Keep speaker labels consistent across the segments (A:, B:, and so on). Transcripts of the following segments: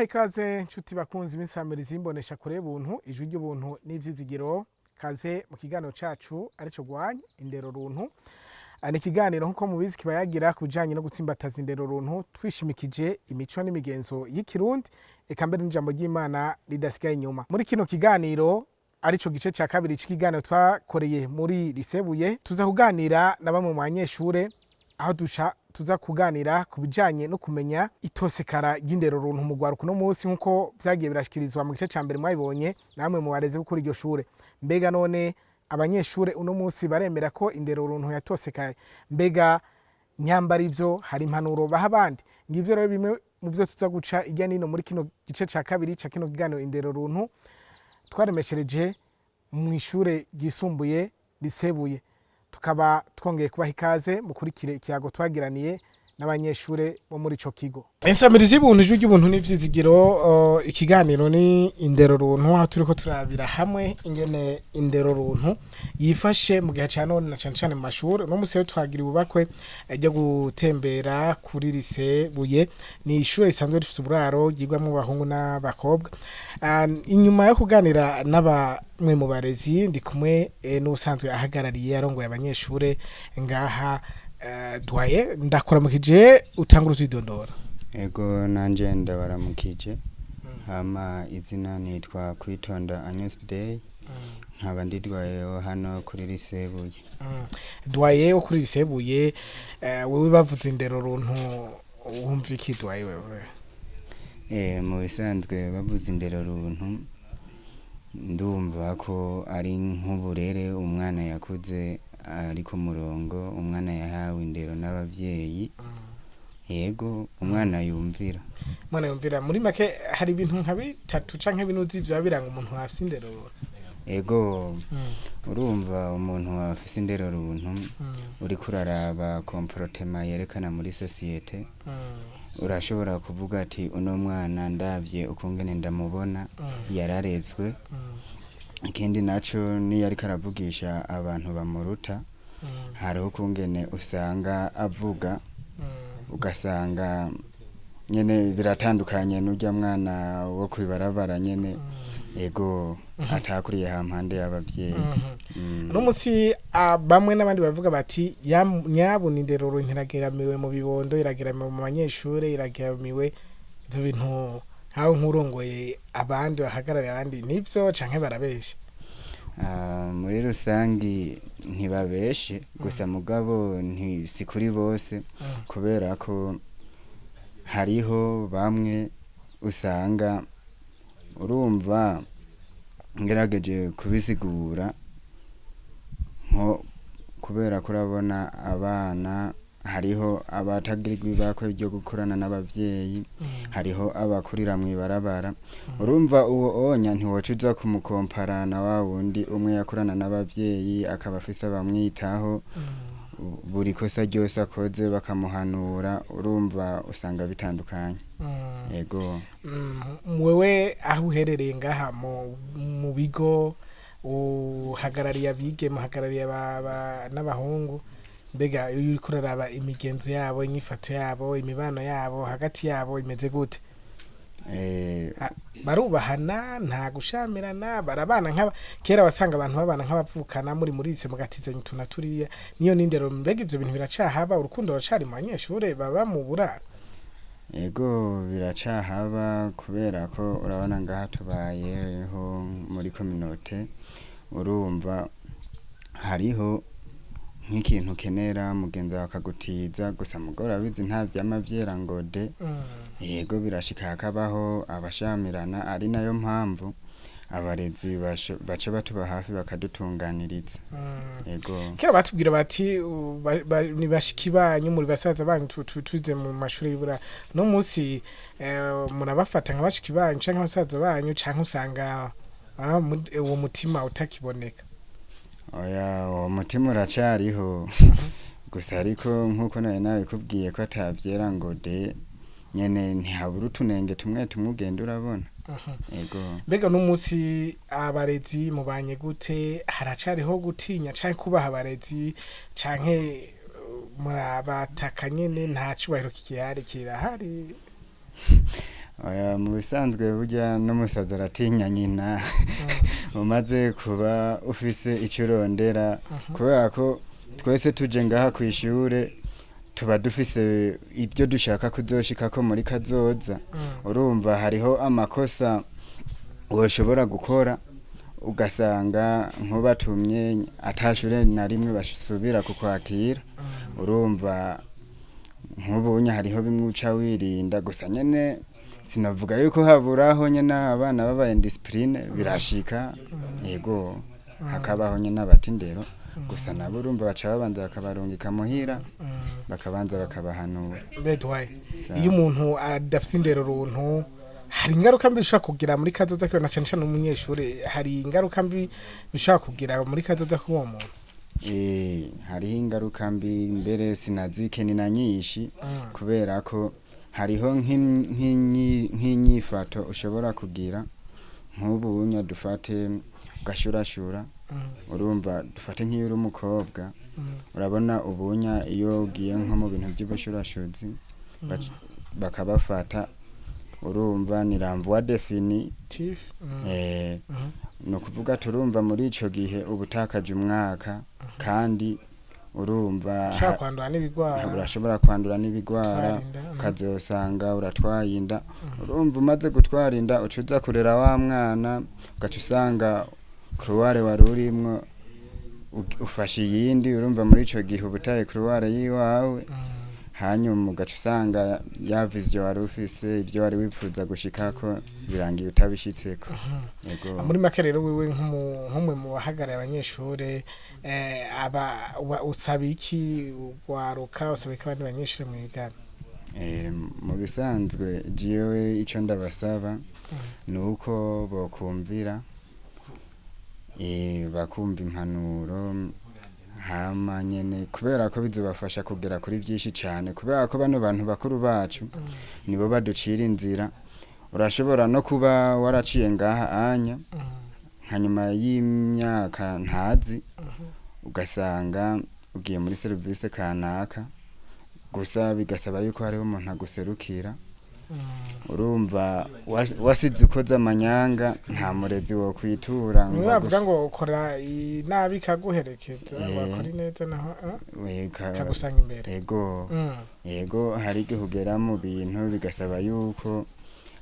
A: Ikaze nshuti bakunzi b'insamirizi imbonesha kure buntu, ijwi ry'ubuntu n'ivyizigiro. Kaze mu kiganiro cacu arico gwanya indero runtu. Ni ikiganiro nkuko mubizi kiba yagira ku bijanye no gutsimbataza indero runtu, twishimikije imico n'imigenzo y'ikirundi, eka mbere n'ijambo ry'Imana ridasigaye inyuma. Muri kino kiganiro, arico gice ca kabiri c'ikiganiro twakoreye muri lycée Buye, tuza kuganira na bamwe mu banyeshure, aho duca tuza kuganira ku bijanye no kumenya itosekara ry'indero runtu mu rwaruka uno munsi, nk'uko vyagiye birashikirizwa mu gice ca mbere mwabibonye namwe mu barezi bo kuri iryo shure. Mbega none abanyeshure uno munsi baremera ko indero runtu yatosekaye? Mbega nyambara ivyo hari impanuro baha abandi? Ngivyo rero bimwe mu vyo tuza guca irya nino muri kino gice ca kabiri ca kino kiganiro indero runtu twaremeshereje mu ishure ryisumbuye lycée Buye. Tukaba twongeye kubaha ikaze, mukurikire ikiyago twagiraniye n'abanyeshure bo muri ico kigo. Insamirizi y'ubuntu, ijwi ry'ubuntu n'ivyizigiro. Ikiganiro ni indero runtu, aho turiko turabira hamwe ingene indero runtu yifashe mu gihe ca none, na cane cane mu mashuri. Uno musi rero twagira ububakwe ryo gutembera kuri lycée Buye. Ni ishure risanzwe rifise uburaro, ryigwamwo abahungu n'abakobwa. Inyuma yo kuganira n'abamwe mu barezi, ndi kumwe n'ubusanzwe ahagarariye, arongoye abanyeshure ngaha, doyen. Ndakuramukije, utangura utwidondora.
B: Ego, nanje ndabaramukije. Hama izina nitwa Kwitonda Agnes Day, nkaba ndi doyen hano kuri lycée Buye.
A: Doyen wo kuri lycée Buye, wewe bavuze indero runtu wumva iki, doyen, wewe?
B: Mu bisanzwe bavuze indero runtu, ndumva ko ari nk'uburere umwana yakuze ari ku murongo, umwana yahawe indero n'abavyeyi, yego, umwana yumvira.
A: Umwana yumvira. Muri make hari ibintu nka bitatu canke bine uzi vyoba biranga umuntu afise indero?
B: Ego, urumva umuntu afise indero runtu, uriko uraraba comportement yerekana muri société, urashobora kuvuga ati: "Uno mwana ndavye ukungene ndamubona, yararezwe." Ikindi naco, niyo ariko aravugisha abantu bamuruta, hariho ukungene usanga avuga, ugasanga nyene biratandukanye n'urya mwana wo kwibarabara nyene, ego, atakuriye hampande y'abavyeyi.
A: Uno munsi bamwe n'abandi bavuga bati: "Nyabuna indero runtu irageramiwe mu bibondo, irageramiwe mu banyeshure, irageramiwe." Ivyo bintu nkawe nk'urongoye abandi, bahagarariye abandi, nivyo canke barabesha?
B: Muri rusangi ntibabeshe, gusa mugabo si kuri bose, kubera ko hariho bamwe usanga, urumva, ngerageje kubisigura nko kubera ko urabona abana, hariho abatagirirwa ibakwe ryo gukurana n'abavyeyi, hariho abakurira mw'ibarabara. Urumva uwo onya ntiwoca uza kumukompara na wa wundi umwe yakurana n'abavyeyi, akaba afise abamwitaho, buri kosa ryose akoze bakamuhanura. Urumva usanga bitandukanye, ego.
A: Wewe aho uherereye ngaha mu bigo, uhagarariye abigeme, uhagarariye n'abahungu, mbega iyo uriko uraraba imigenzo yabo, inyifato yabo, imibano yabo hagati yabo imeze gute? Barubahana? Nta gushamirana? Barabana nk'aba kera wasanga abantu babana nk'abavukana, muri lycée mugatizanya utu na turiya, niyo n'indero? Mbega ivyo bintu biracahaba? Urukundo ruracari mu banyeshure baba mu buraro?
B: Ego, biracahaba, kubera ko urabona ngaha tubayeho muri communauté. Urumva hariho nk'ikintu ukenera, mugenzi wawe akagutiza, gusa mugabo urabizi nta vyama vyera ngo de. Yego, birashika hakabaho abashamirana, ari nayo mpamvu abarezi baca batuba hafi bakadutunganiriza, yego.
A: Kera batubwira bati ni bashiki banyu, muri basaza banyu, tuze mu mashuri y'uburaro. No munsi murabafata nka bashiki banyu canke basaza banyu, canke usanga uwo mutima utakiboneka?
B: Oya, uwo mutima uracariho, gusa ariko nkuko nari nabikubwiye ko atavyera ngo de nyene, ntihabura utunenge tumwe tumwe ugenda urabona, ego.
A: Mbega n'umunsi abarezi mubanye gute? Haracariho gutinya canke kubaha abarezi, canke murabataka nyene, nta cubahiro kikihari, kirahari?
B: Oya, mu bisanzwe burya n'umusazi aratinya nyina. Umaze kuba ufise icyo urondera, kubera ko twese tuje ngaha ku ishure tuba dufise ibyo dushaka kuzoshikako muri kazoza. Urumva hariho amakosa woshobora gukora, ugasanga nkubatumye atashure na rimwe basubira kukwakira. Urumva nk'ubunya hariho bimwe uca wirinda gusa nyene, sinavuga yuko haburaho nyene abana babaye indiscipline, birashika yego hakabaho nyene abata indero, gusa nabo urumva baca babanza bakabarungika muhira, bakabanza bakabahanura.
A: Bedwaye.
B: Sawa.
A: Iyo umuntu adafise indero runtu, hari ingaruka mbi bishobora kugira muri kazoza kiwe, na cane cane umunyeshuri, hari ingaruka mbi bishobora kugira muri kazoza k'uwo muntu?
B: Hariho ingaruka mbi, mbere sinazike ni na nyinshi, kubera ko hariho nk'inyifato ushobora kugira nk'ubunya, dufate ugashurashura. Urumva dufate nk'iyo uri umukobwa, urabona ubunya iyo ugiye nko mu bintu by'ubushurashuzi bakabafata, urumva ni renvoi défini.
A: Tif.
B: Ni ukuvuga turumva muri ico gihe uba utakaje umwaka, kandi urumva
A: ushobora kwandura n'ibigwara.
B: Urashobora kwandura n'ibigwara.
A: Gutwara inda.
B: Ukazosanga uratwaye inda. Urumva umaze gutwara inda, uca uza kurera wa mwana, ugaca usanga couloir wari urimwo ufashe iyindi. Urumva muri ico gihe uba utaye couloir yiwawe. Hanyuma ugaca usanga ya vision wari ufise, ibyo wari wipfuza gushikako, birangiye utabishitseko. Yego.
A: Muri make rero, wewe nk'umwe mu bahagarariye abanyeshure, aba usaba iki ugwaruka, usaba iki abandi banyeshure mwigana?
B: Mu bisanzwe jewe ico ndabasaba ni uko bokumvira, bakumva impanuro hama nyene, kubera ko bizobafasha kugera kuri vyinshi cane, kubera ko bano bantu bakuru bacu nibo baducira inzira. Urashobora no kuba waraciye ngaha anya, hanyuma y'imyaka ntazi ugasanga ugiye muri serivisi kanaka, gusa bigasaba yuko hariho umuntu aguserukira. Urumva wasize ukoze amanyanga, nta murezi wo kwitura ngo
A: Niwe bavuga ngo ukora inabi ikaguherekeza, wakora ineza naho ikagusanga imbere.
B: Ego. Yego, hari igihe ugera mu bintu bigasaba yuko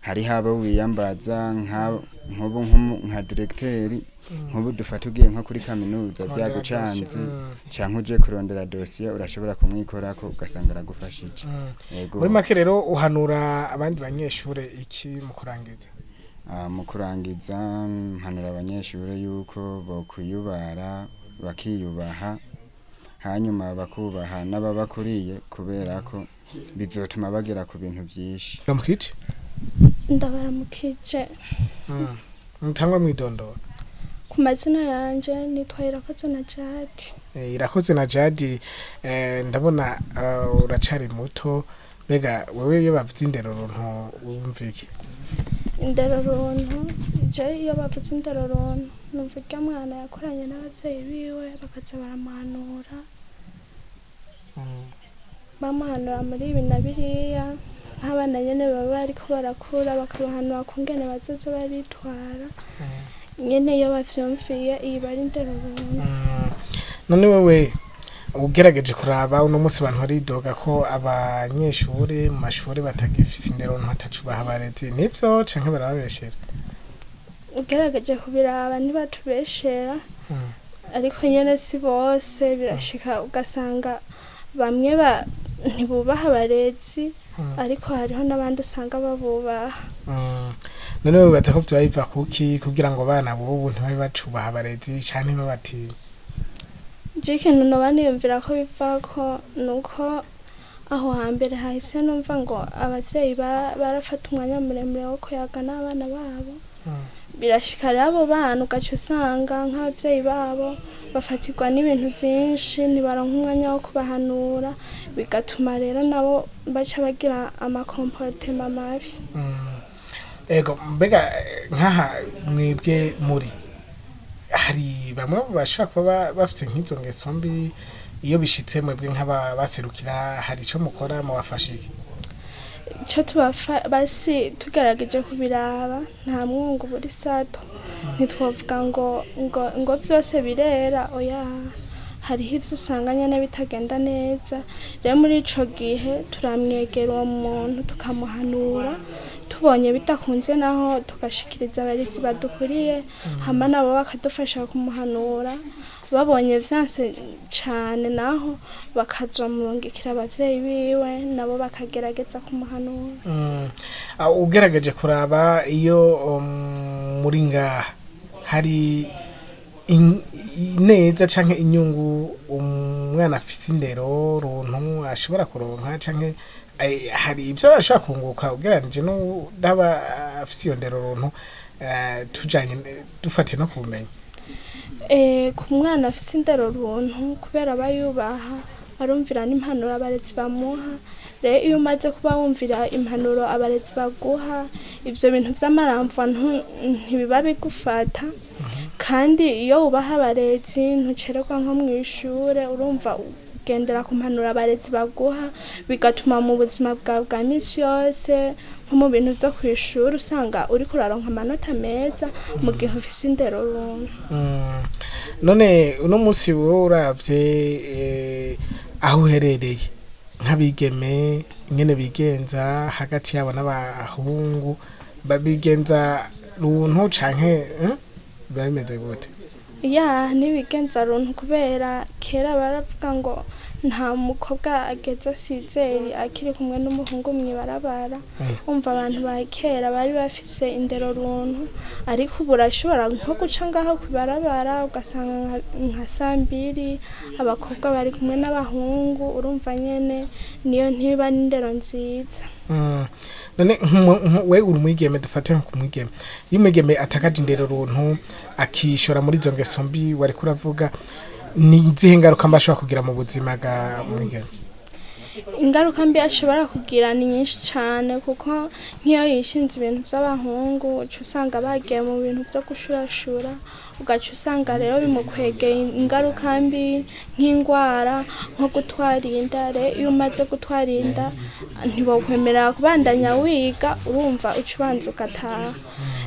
B: hariho abo wiyambaza, nk'ubu nka directeur. Nk'ubu dufata ugiye nko kuri kaminuza
A: kurondera
B: byagucanze,
A: dosiye,
B: canke uje kurondera dosiye, urashobora kumwikorako ugasanga aragufashije. Yego.
A: Muri make rero, uhanura abandi banyeshure iki mu kurangiza?
B: Mu kurangiza, mpanura abanyeshure yuko bokwiyubara, bakiyubaha, hanyuma bakubaha n'ababakuriye, kubera ko bizotuma bagera ku bintu vyinshi.
A: Uramukije?
C: Ndabaramukije.
A: Mutangwa mwidondora.
C: Ku mazina yanje nitwa Irakoze na Jadi.
A: Irakoze na Jadi, ndabona uracari muto. Mbega wewe iyo bavuze indero runtu wumva iki?
C: Indero runtu, je iyo bavuze indero runtu numva urya mwana yakoranye n'abavyeyi biwe, bakaza baramuhanura, bamuhanura muri ibi na biriya, nk'abana nyene baba bariko barakura, bakabahanura kungene bazoza baritwara nyene. Iyo bavyumviye, iyi bari indero runtu.
A: None wewe ugerageje kuraba uno munsi, abantu baridoga ko abanyeshure mu mashuri batagifise indero runtu, batacubaha abarezi, nivyo canke barababeshera?
C: Ugerageje kubiraba, ntibatubeshera, ariko nyene si bose. Birashika ugasanga bamwe ntibubaha abarezi, ariko hariho n'abandi usanga babubaha.
A: None wewe wibaza ko vyoba biva kuki kugira ngo abana bubu ntibabe bacubaha abarezi canke ntibabatinye?
C: Je ikintu noba niyumvira ko bivako ni uko aho hambere hahise numva ngo abavyeyi barafata umwanya muremure wo kuyaga n'abana babo. Birashika rero abo bana ugaca usanga nk'abavyeyi babo bafatirwa n'ibintu vyinshi, ntibaronka umwanya wo kubahanura, bigatuma rero nabo baca bagira ama comportements mabi.
A: Ego, mbega nkaha mwebwe muri hari bamwe bashobora kuba bafite nk'izo ngeso mbi, iyo bishitse mwebwe nk'aba baserukira hari ico mukora, mubafasha iki?
C: Icyo basi tugerageje kubiraba, nta mwungu buri sato, ntitwavuga ngo byose birera, oya, hariho ibyo usanga nyine bitagenda neza. Rero muri ico gihe turamwegera uwo muntu tukamuhanura, tubonye bidakunze naho tugashikiriza abarezi badukuriye, hama nabo bakadufasha kumuhanura. Babonye vyanse cane naho bakazomurungikira abavyeyi biwe, nabo bakagerageza kumuhanura.
A: Ugerageje kuraba iyo muri ngaha hari ineza canke inyungu umwana afise indero runtu ashobora kuronka, canke hari ivyo ashobora kunguka ugereranije n'udaba afise iyo ndero runtu, tujanye dufatiye no ku bumenyi?
C: Ku mwana afise indero runtu, kubera aba yubaha, arumvira n'impanuro abarezi bamuha. Rero iyo umaze kuba wumvira impanuro abarezi baguha, ivyo bintu vy'amaramvwa ntibiba bigufata. Kandi iyo wubaha abarezi ntucererwa nko mw'ishure, urumva ugendera ku mpanuro abarezi baguha, bigatuma mu buzima bwawe bwa misi yose, nko mu bintu vyo kw'ishure, usanga uriko uraronka amanota meza mu gihe ufise indero runtu.
A: None uno munsi wowe uravye aho uherereye, nk'abigeme ingene bigenza hagati yabo n'abahungu, babigenza runtu canke biba bimeze gute?
C: Ya, ntibigenza runtu, kubera kera baravuga ngo nta mukobwa ageze asizeri akiri kumwe n'umuhungu mw'ibarabara. Umva, abantu ba kera bari bafise indero runtu, ariko ubu urashobora nko guca ngaho kw'ibarabara ugasanga nka sambiri abakobwa bari kumwe n'abahungu, urumva nyene niyo ntiba n'indero nziza.
A: None we uri umwigeme, dufate nko ku mwigeme, iyo umwigeme atakaje indero runtu akishora muri izo ngeso mbi wariko uravuga, ni izihe ngaruka mbi ashobora kugira mu buzima bwa mwigeme?
C: Ingaruka mbi ashobora kugira ni nyinshi cane, kuko nk'iyo yishinze ibintu vy'abahungu, uca usanga bagiye mu bintu vyo gushurashura, ugaca usanga rero bimukwegeye ingaruka mbi nk'ingwara, nko gutwara inda. Rero iyo umaze gutwara inda ntibokwemerera kubandanya wiga, urumva uca ubanza ugataha.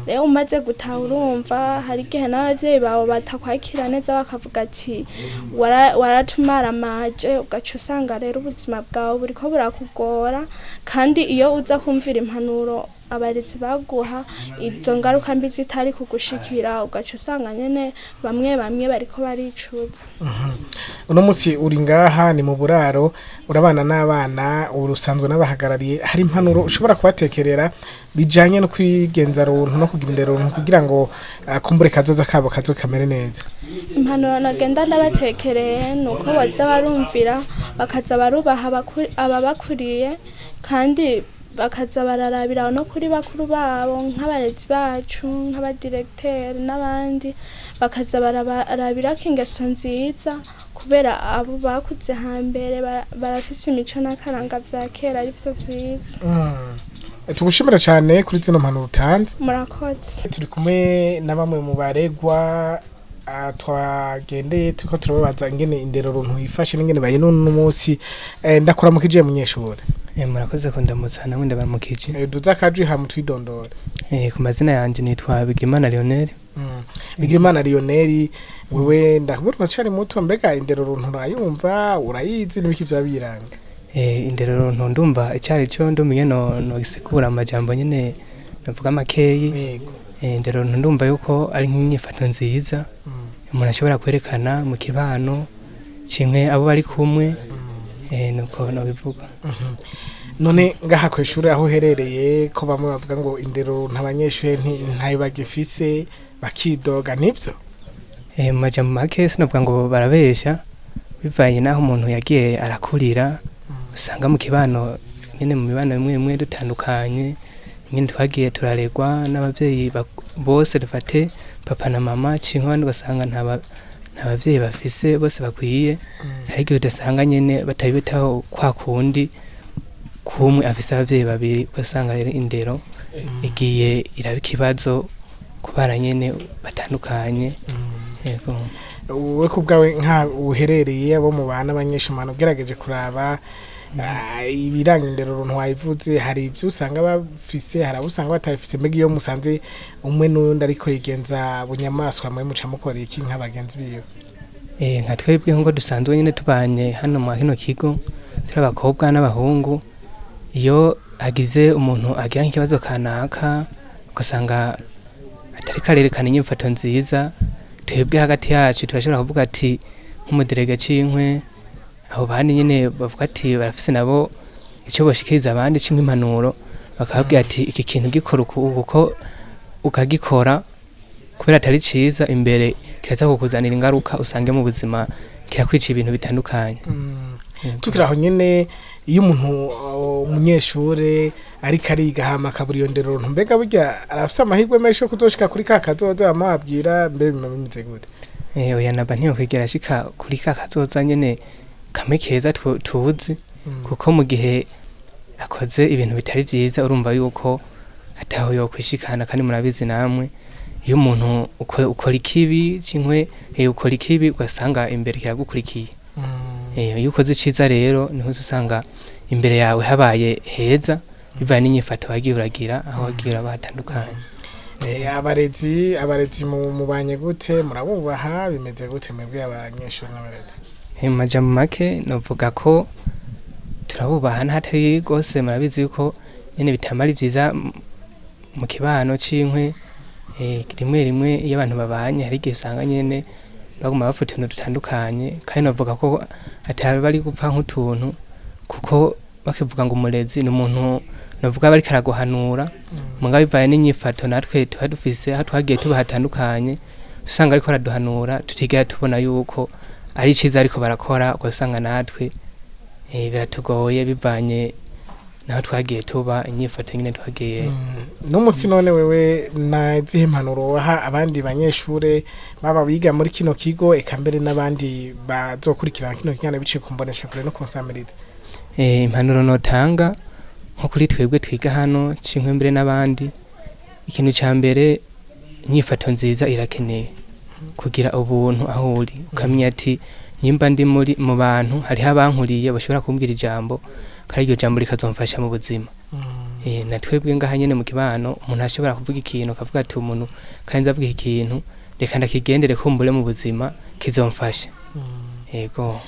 C: Rero umaze gutaha, urumva hari igihe n'abavyeyi bawe batakwakira neza, bakavuga ati waratumaramaje, ugaca usanga rero ubuzima bwawe buriko burakugora. Kandi iyo uza kumvira impanuro abarezi baguha, izo ngaruka mbi zitari kugushikira, ugaca usanga nyene bamwe bamwe bariko baricuza.
A: Uno munsi uri ngaha ni mu buraro, urabana n'abana, urusanzwe n'abahagarariye, hari impanuro ushobora kubatekerera bijanye no kwigenza runtu no kugira indero runtu kugira ngo kumbure kazoza kabo kazo kamere neza?
C: Impanuro nagenda ndabatekereye ni uko baza barumvira, bakaza barubaha ababakuriye, kandi bakaza bararabira no kuri bakuru babo nk'abarezi bacu, nk'abadiregiteri n'abandi, bakaza bararabirako ingeso nziza, kubera abo bakuze hambere barafise imico n'akaranga vya kera arivyo vyiza.
A: Tugushimira cyane kuri zino mpanuro utanze.
C: Murakoze.
A: Turi kumwe na bamwe mu baregwa twagendeye turiko turababaza ingene indero runtu yifashe n'ingene bayinona uno munsi. Ndakuramukije munyeshure.
D: Murakoze kundamutsa, namwe ndabaramukije.
A: Duza akajwi hama twidondore.
D: Ku mazina yanje nitwa Bigimana Lionel.
A: Bigirimana Lionel, wewe ndakubona uracari muto, mbega indero runtu urayumva, urayizi, n'ibiki vyaba biranga?
D: Indero runtu ndumva icari co, ndumva no gisigura amajambo nyene navuga makeyi. Indero runtu ndumva yuko ari nk'inyifato nziza umuntu ashobora kwerekana mu kibano kimwe abo bari kumwe, nuko nobivuga.
A: None ngaha kw'ishure aho uherereye, ko bamwe bavuga ngo indero ntabanyeshure ntayo bagifise, bakidoga, nivyo?
D: Mu majambo make sinovuga ngo barabesha, bivanye n'aho umuntu yagiye arakurira, usanga mu kibano nyene, mu mibano imwe imwe dutandukanye, nyene twagiye turaregwa n'abavyeyi bose, dufate papa na mama, canke abandi ugasanga nta bavyeyi bafise bose bakwiye. Hari igihe udasanga nyene batabitaho kwa kundi kumwe afise abavyeyi babiri, ugasanga rero indero igiye iraba ikibazo ku bana nyene batandukanye. Yego.
A: Wowe ku bwawe nka uherereye abo mu bana abanyeshuri, ugerageje kuraba Ibiranga indero runtu wayivuze, hari ibyo usanga bafise, hari abo usanga batabifise. Mbega iyo musanze umwe n'undi ariko yigenza bunyamaswa, mwe muca mukora iki nk'abagenzi biwe?
D: Nka twebwe nkuko dusanzwe nyine tubanye hano mu kino kigo turi abakobwa n'abahungu, iyo hagize umuntu agira nk'ikibazo kanaka ugasanga atari karerekana inyifato nziza, twebwe hagati yacu turashobora kuvuga ati nk'umuderege cinkwe abo bandi nyine bavuga ati barafise nabo icyo boshikiriza abandi cinkwe impanuro, bakababwira ati iki kintu gikora uku kuko ukagikora kubera atari ciza imbere kiraza kukuzanira ingaruka, usange mu buzima kirakwica ibintu bitandukanye. Yego.
A: Tukiri aho nyene, iyo umuntu umunyeshure ariko ariga hama akabura iyo ndero runtu, mbega burya arafise amahirwe menshi yo kuzoshika kuri ka kazoza bamabwira? Mbe biba bimeze gute?
D: Oya naba ntiyokwigera ashika kuri ka kazoza nyene kamwe keza tuzi, kuko mu gihe akoze ibintu bitari vyiza urumva yuko ataho yokwishikana. Kandi murabizi namwe, iyo umuntu ukora ikibi cinkwe ukora ikibi ugasanga imbere kiragukurikiye. Iyo ukoze iciza rero niho uza usanga imbere yawe habaye heza, bivanye n'inyifato wagiye uragira aho wagiye uraba hatandukanye.
A: Abarezi mubanye gute? Murabubaha? Bimeze gute mwebwe abanyeshuri n'abarezi?
D: Mu majambo make novuga ko turabubaha n'ahatari rwose. Murabizi yuko nyene bitama ari vyiza mu kibano cinkwe, rimwe rimwe iyo abantu babanye hari igihe usanga nyene baguma bapfa utuntu dutandukanye, kandi novuga ko ataba ari gupfa nk'utuntu, kuko bakivuga ngo umurezi ni umuntu novuga aba ariko araguhanura, mugabo bivanye n'inyifato natwe tuba dufise aho twagiye tuba hatandukanye, usanga ariko araduhanura tutigera tubona yuko ari iciza ariko barakora, ugasanga natwe biratugoye bivanye naho twagiye tuba inyifato nyine twagiye.
A: N'umusi none wewe nazihe impanuro waha abandi banyeshure baba biga muri kino kigo, eka mbere n'abandi bazokurikirana kino kiganiro biciye ku mboneshakure no kunsamiriza?
D: Impanuro notanga nko kuri twebwe twiga hano cinkwe mbere n'abandi, ikintu ca mbere inyifato nziza irakenewe, kugira ubuntu aho uri, ukamenya ati nyimba ndi muri mu bantu hariho abankuriye bashobora kumbwira ijambo kandi iryo jambo rikazomfasha mu buzima. Na twebwe ngaha nyene mu kibano umuntu ashobora kuvuga ikintu akavuga ati umuntu kandi nzavuga iki kintu reka ndakigendere kumbure mu buzima kizomfasha. Yego.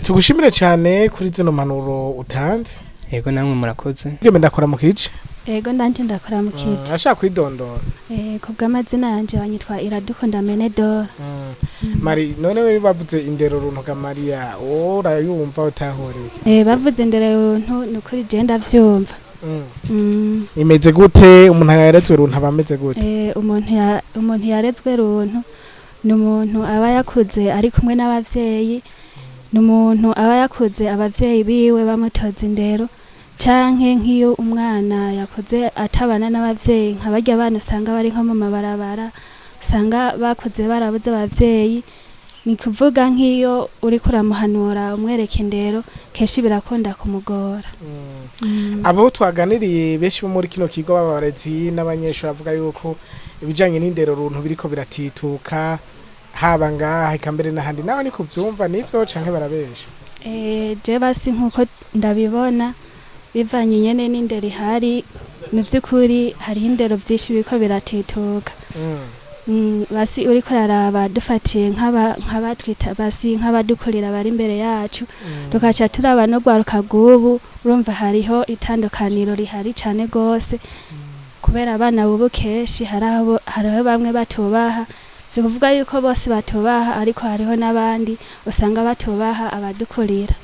A: Tugushimire cyane kuri zino mpanuro utanze.
D: Yego, namwe murakoze.
A: Bweme ndakora mu kice.
E: Ego, ndanje ndakora mu kije.
A: Ashaka kwidondora.
E: Ku bw'amazina yanje banyitwa Iradukunda Menedora.
A: Mari, none we bavuze indero runtu ga Maria, wowe urayumva utahoreye?
E: Bavuze indero runtu, ni ukuri je ndavyumva.
A: Imeze gute? Umuntu yarezwe runtu aba ameze gute?
E: Umuntu yarezwe runtu ni umuntu aba yakuze ari kumwe n'abavyeyi, ni umuntu aba yakuze abavyeyi biwe bamutoza indero, canke nk'iyo umwana yakuze atabana n'abavyeyi, nka barya bana usanga bari nko mu mabarabara, usanga bakuze barabuze abavyeyi. Ni kuvuga nk'iyo uriko uramuhanura umwereka indero, kenshi birakunda kumugora.
A: Abo twaganiriye benshi bo muri kino kigo b'abarezi n'abanyeshuri bavuga yuko ibijanye n'indero runtu biriko biratituka, haba ngaha eka mbere n'ahandi. Nawe ni kuvyumva nivyo canke barabesha?
E: Je basi nkuko ndabibona, bivanye nyene n'indero ihari, mu vy'ukuri hariho indero vyinshi biriko biratituka. Basi uriko uraraba dufatiye nk'abatwita basi nk'abadukurira bari imbere yacu, tukaca turaba no rwaruka rw'ubu, urumva hariho itandukaniro rihari cane gose, kubera abana bubu kenshi hariho bamwe batubaha. Si kuvuga yuko bose batubaha, ariko hariho n'abandi usanga batubaha abadukurira.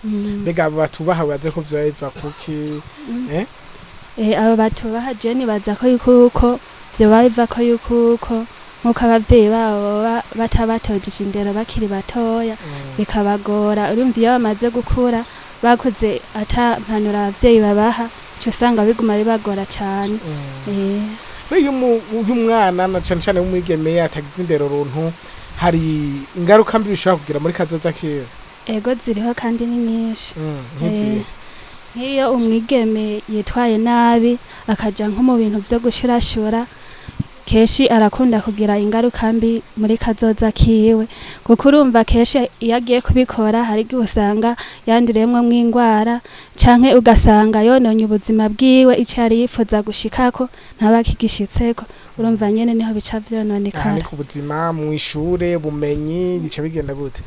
A: Mbega abo batubaha baze ko vyoba biva kuki?
E: Abo batubaha je nibaza ko yuko vyoba biva ko yuko nk'uko abavyeyi babo baba batabatojeje indero bakiri batoya, bikabagora. Urumva iyo bamaze gukura bakuze ata mpanuro abavyeyi babaha, ico usanga biguma bibagora cane.
A: Iyo umwana na cane cane w'umwigeme atagize indero runtu, hari ingaruka mbi bishobora kugira muri kazoza kiwe?
E: Ego, ziriho kandi ni nyinshi.
A: Nk'izihe?
E: Nk'iyo umwigeme yitwaye nabi akaja nko mu bintu vyo gushurashura. Kenshi arakunda kugira ingaruka mbi muri kazoza kiwe, kuko urumva kenshi iyo agiye kubikora hari igihe usanga yandiremwo mw'ingwara, canke ugasanga yononye ubuzima bwiwe, ico yari yifuza gushikako ntaba akigishitseko. Urumva nyene niho bica
A: Aha ni
E: vyononekara.
A: ku buzima mw'ishure, bumenyi, bica bigenda gute?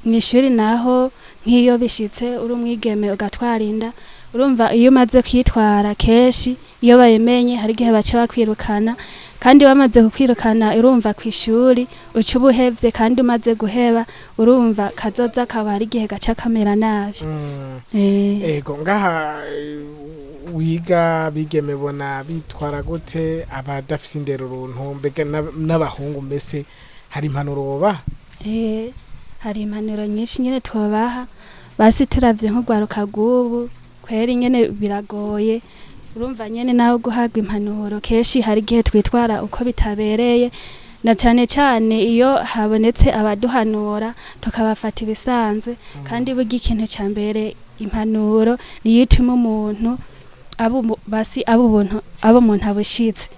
E: Mw'ishuri naho, nk'iyo bishitse uri umwigeme ugatwara inda, urumva iyo umaze kwitwara, kenshi iyo babimenye hari igihe baca bakwirukana. Kandi bamaze kukwirukana, urumva kw'ishuri uca uba uhevye, kandi umaze guheba, urumva kazoza kaba hari igihe gaca kamera nabi.
A: Ego, ngaha wiga, bigeme bona bitwara gute abadafise indero runtu, mbega n'abahungu, mbese hari impanuro bobaha?
E: Hari impanuro nyinshi nyene twobaha. Basi turavye nk'urwaruka rw'ubu, kweri nyene biragoye. Urumva nyene nawe guhabwa impanuro, kenshi hari igihe twitwara uko bitabereye, na cane cane iyo habonetse abaduhanura tukabafata ibisanzwe. Kandi burya ikintu ca mbere, impanuro niyo ituma umuntu basi aba ubuntu, aba umuntu abushitse.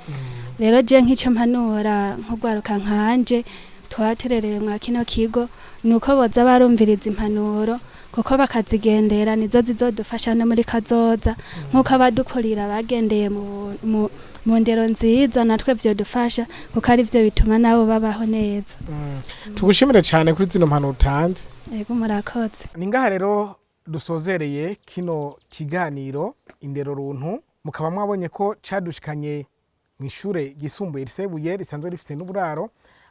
E: Rero je nk'ico mpanura nk'urwaruka nkanje twaba turerewe mwa kino kigo, nuko boza barumviriza impanuro, kuko bakazigendera nizo zizodufasha no muri kazoza. Nk'uko abadukurira bagendeye mu ndero nziza, natwe vyodufasha, kuko ari vyo bituma nabo babaho neza.
A: Tugushimire cyane kuri zino mpanuro utanze.
E: Ego, murakoze.
A: Ni ngaha rero dusozereye kino kiganiro Indero Runtu. Mukaba mwabonye ko cadushikanye mu ishure ryisumbuye risebuye, risanzwe rifite n'uburaro,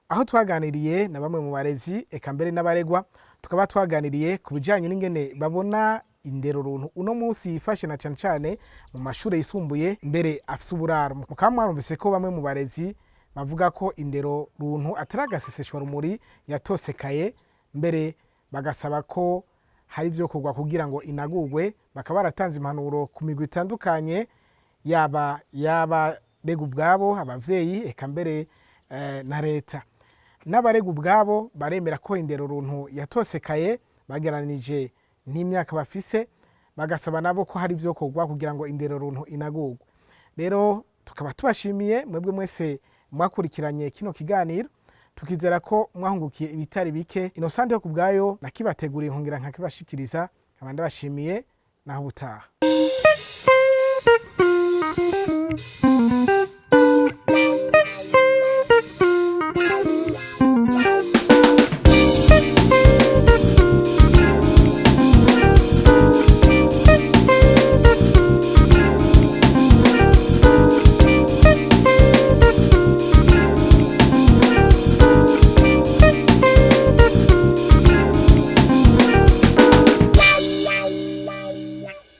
A: aho twaganiriye na bamwe mu barezi, eka mbere n'abaregwa. Tukaba twaganiriye ku bijanye n'ingene babona indero runtu uno munsi yifashe, na cane cane mu mashure yisumbuye mbere afise uburaro. Mukaba mwarumvise ko bamwe mu barezi bavuga ko indero runtu atari agaseseshwa rumuri, yatosekaye, mbere bagasaba ko hari ivyo kugwa kugira ngo inagurwe. Bakaba baratanze impanuro ku migwi itandukanye, yaba y'abarega ubwabo, abavyeyi, eka mbere na leta. N'abarega ubwabo baremera ko indero runtu yatosekaye bageranije n'imyaka bafise, bagasaba nabo ko hari ivyo kugwa kugira ngo indero runtu inagurwe. Rero tukaba tubashimiye mwebwe mwese mwakurikiranye kino kiganiro, tukizera ko mwahungukiye ibitari bike. Inosante yo kubwayo nakibateguriye nkongera nkakibashikiriza, nkaba ndabashimiye. Naho ubutaha.